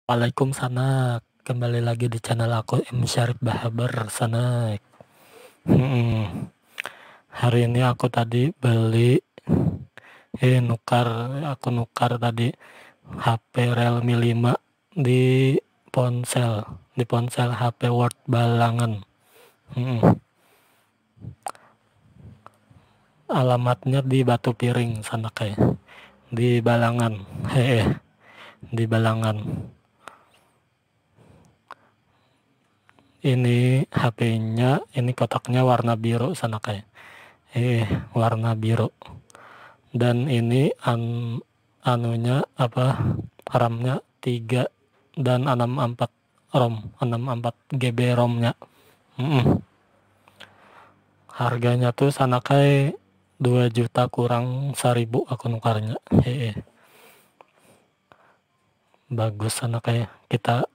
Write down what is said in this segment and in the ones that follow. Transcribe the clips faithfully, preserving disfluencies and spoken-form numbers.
Assalamualaikum sanak, kembali lagi di channel aku M Syarif Bahabar sanak. Hmm. Hari ini aku tadi beli eh nukar aku nukar tadi H P Realme lima di ponsel di ponsel H P World Balangan. Hmm. Alamatnya di Batu Piring sanak ai, di Balangan. Heeh, di Balangan. Ini H P-nya, ini kotaknya warna biru sanak ai. Eh, warna biru. Dan ini an anunya apa RAM-nya tiga dan enam empat ROM, enam empat GB ROM-nya. Mm-mm. Harganya tuh sanak ai dua juta kurang seribu aku nukarnya. Heeh. Bagus sanak ai kita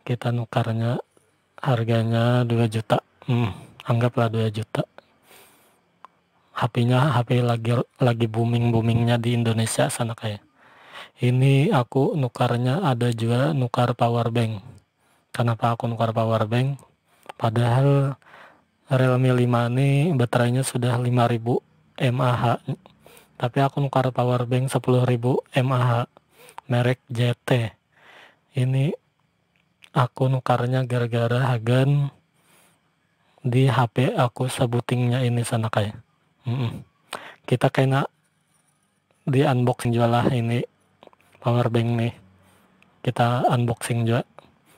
kita nukarnya harganya dua juta. Hmm, anggaplah dua juta. H P-nya H P lagi lagi booming-boomingnya di Indonesia sanak ai. Ini aku nukarnya ada juga nukar power bank. Kenapa aku nukar power bank? Padahal Realme lima ini baterainya sudah lima ribu mAh. Tapi aku nukar power bank sepuluh ribu mAh merek J T. Ini aku nukarnya gara-gara hagan di H P aku sabutingnya ini sanak ai. Mm-mm. Kita kena di unboxing juga lah ini power bank nih. Kita unboxing juga.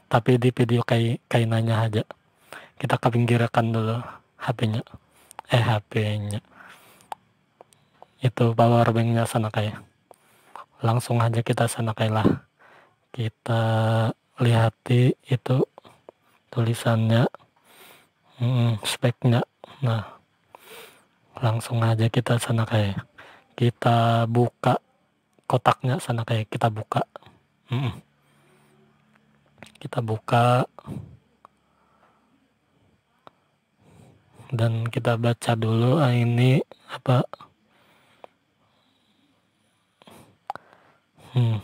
Tapi di video kai kainanya aja. Kita kapinggirakan dulu H P-nya. Eh H P-nya. Itu power bank-nya sanak ai. Langsung aja kita sanak ai lah. Kita lihati itu tulisannya, hmm, speknya. Nah, langsung aja kita sanak ai. Kita buka kotaknya sanak ai, kita buka. Hmm. Kita buka dan kita baca dulu ah, ini apa. Hmm.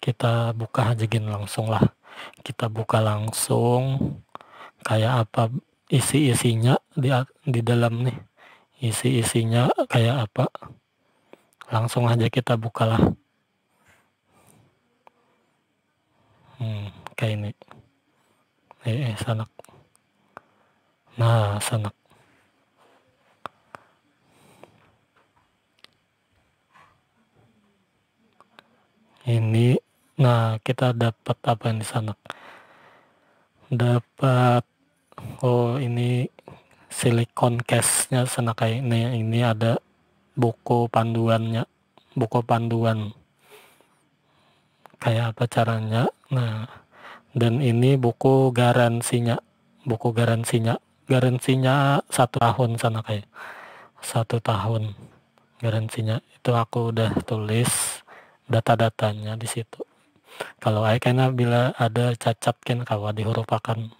Kita buka aja gin langsung lah. Kita buka langsung kayak apa isi-isinya di di dalam nih. Isi-isinya kayak apa. Langsung aja kita bukalah. Hmm, kayak ini. Eh, eh sanak. Nah, sanak. Ini, nah, kita dapat apa ini sanak? Dapat, oh, ini silicone case-nya sanak ai. Ini, ini ada buku panduannya, buku panduan kayak apa caranya. Nah, dan ini buku garansinya, buku garansinya, garansinya satu tahun sanak ai, satu tahun garansinya. Itu aku udah tulis data-datanya di situ. Kalau ai kena bila ada cacat kan kawa dihurupakan.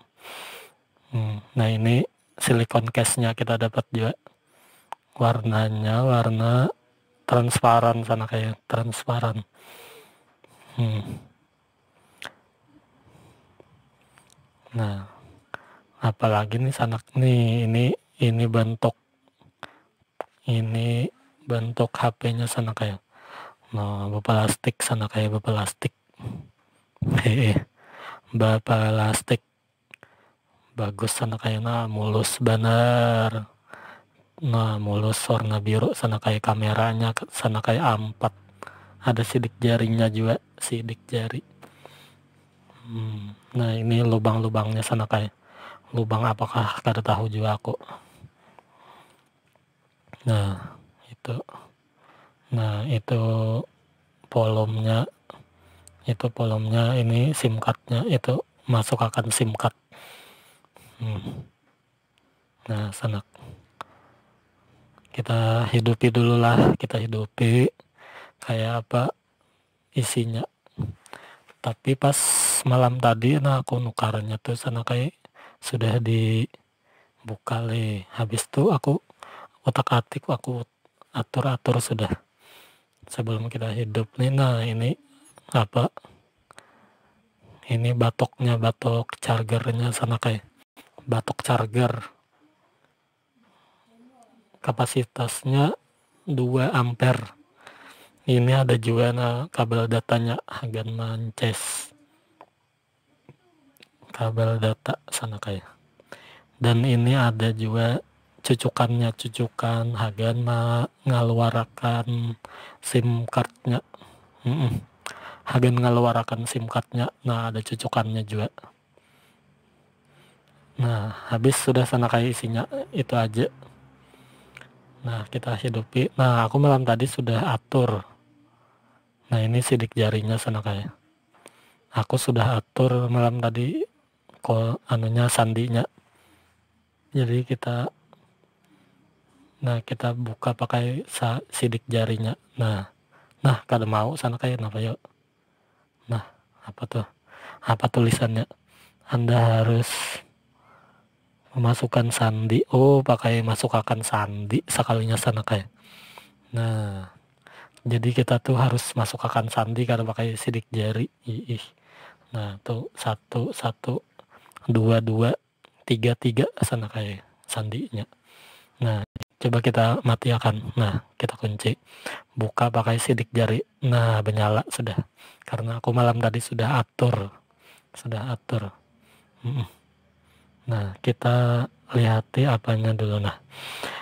Hmm, nah, ini silicone case-nya kita dapat juga. Warnanya warna transparan sanak ai, transparan. Hmm. Nah, apalagi nih sanak nih, ini ini bentuk ini bentuk H P-nya sanak ai. Nah, bepelastik sanak ai, bepelastik. Heeh. Bepelastik. Bagus sanak ai, nah, mulus banar. Nah, mulus warna biru sanak ai, kameranya sanak ai ampat. Ada sidik jarinya juga, sidik jari. Hmm, nah, ini lubang-lubangnya sanak ai. Lubang apakah kada tahu juga aku. Nah, itu. Nah, itu polomnya. Itu polomnya, ini SIM card-nya, itu masuk akan SIM card. Hmm. Nah, sanak. Kita hidupi dulu lah, kita hidupi kayak apa isinya. Tapi pas malam tadi nah aku nukarnya tuh sanak ai sudah dibuka leh. Habis tuh aku utak-atik, aku atur-atur sudah. sebelum kita hidup nih. Nah, ini apa, ini batoknya, batok chargernya sana kayak batok charger, kapasitasnya dua ampere. Ini ada juga, nah, kabel datanya, hagan mances kabel data sana kayak. Dan ini ada juga cucukannya, cucukan hagan mengeluarkan sim cardnya. Mm-mm. Hagan mengeluarkan sim cardnya, nah, ada cucukannya juga. Nah, habis sudah sana kayak isinya itu aja. Nah, kita hidupi. Nah, aku malam tadi sudah atur. Nah, ini sidik jarinya sana kayak. Aku sudah atur malam tadi ko anunya, sandinya. Jadi kita, nah, kita buka pakai sa- sidik jarinya. Nah, nah, kada mau sana kayak, napa yuk? Nah, apa tuh? Apa tulisannya? Anda harus memasukkan sandi. Oh, pakai masukakan sandi sekalinya sana kayak. Nah, jadi kita tuh harus masukakan sandi karena pakai sidik jari. Ih. Nah, tuh satu, satu, dua, dua, tiga, tiga sana kayak sandinya. Nah, coba kita matiakan. Nah, kita kunci. Buka pakai sidik jari. Nah, menyala sudah. Karena aku malam tadi sudah atur. Sudah atur. Mm-mm. Nah, kita lihati apanya dulu. Nah,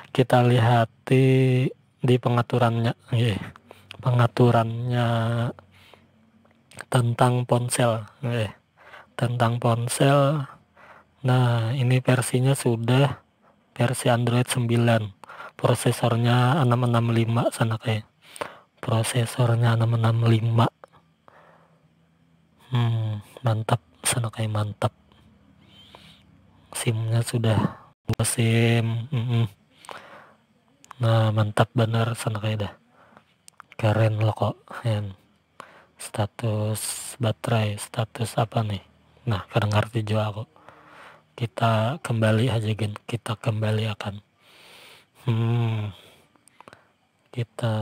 kita lihati di pengaturannya. Nggih. Pengaturannya tentang ponsel. Nggih. Tentang ponsel. Nah, ini versinya sudah versi Android sembilan. Prosesornya enam enam lima sana kayak. Prosesornya enam enam lima. Hmm, mantap sana kayak, mantap. Simnya sudah dua sim. Mm-mm. Nah, mantap bener sana kayak dah. Keren lo kok, Hen. Status baterai, status apa nih? Nah, kada ngerti juga aku. Kita kembali aja, gin. Kita kembali akan. Hmm. Kita,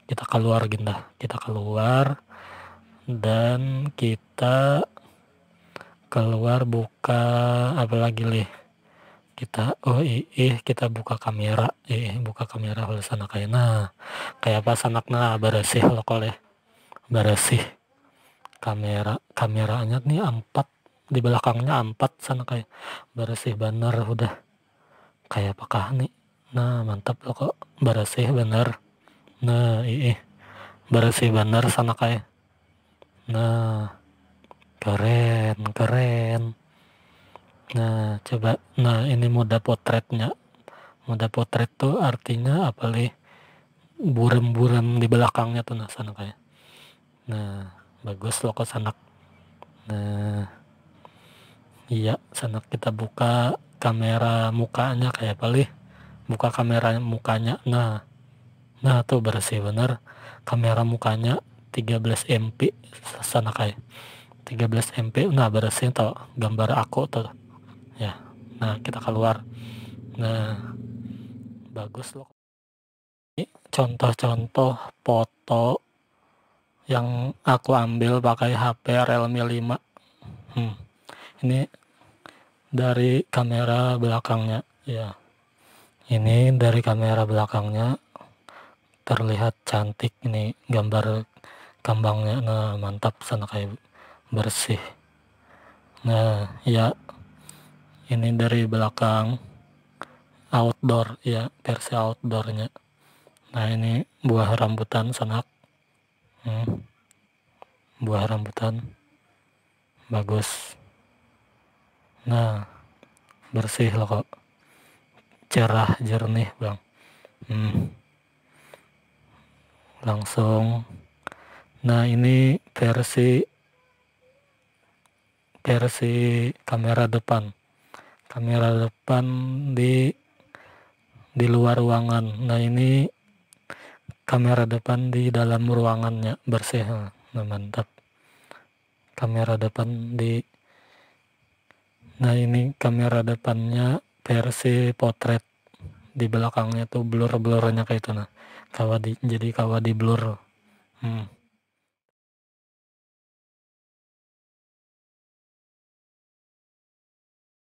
kita keluar, gin dah. Kita keluar dan kita keluar, buka apa lagi, lih? Kita, oh, ih, kita buka kamera. Ih, buka kamera hulu sana kayak. Nah, kayak apa sanak, nah, beresih lo koleh. Beresih. Kamera, kameranya nih empat, di belakangnya empat sana kayak. Beresih bener udah. Kayak apakah nih? Nah, mantap lo kok. Beresih bener. Nah, ih. Beresih bener sana kayak. Nah, keren, keren. Nah, coba. Nah, ini mode potretnya. Mode potret tuh artinya apa, lih? Buram-buram di belakangnya tuh, nah, sana kayak. Nah, bagus lo kok sanak. Nah, iya, sanak, kita buka kamera mukanya kayak apa, lih? Buka kamera mukanya. Nah, nah, tuh beresih bener. Kamera mukanya tiga belas M P sana kayak. Tiga belas M P, nah, beresih tuh gambar aku tuh. Ya, nah, kita keluar. Nah, bagus lo. Ini contoh-contoh foto yang aku ambil pakai H P Realme lima. Hmm. Ini dari kamera belakangnya, ya. Ini dari kamera belakangnya terlihat cantik ini gambar kambangnya. Nah, mantap sana kayak, bersih. Nah, ya. Ini dari belakang, outdoor, ya, versi outdoornya. Nah, ini buah rambutan sanak. Hmm. Buah rambutan. Bagus. Nah, bersih lo kok. Cerah, jernih, Bang. Hmm. Langsung. Nah, ini versi, versi kamera depan. Kamera depan di, di luar ruangan. Nah, ini kamera depan di dalam ruangannya, bersih. Nah, mantap. Kamera depan di, nah, ini kamera depannya versi potret. Di belakangnya tuh blur-blurnya kayak itu, nah. Kawa di, jadi kawa di blur. Hmm.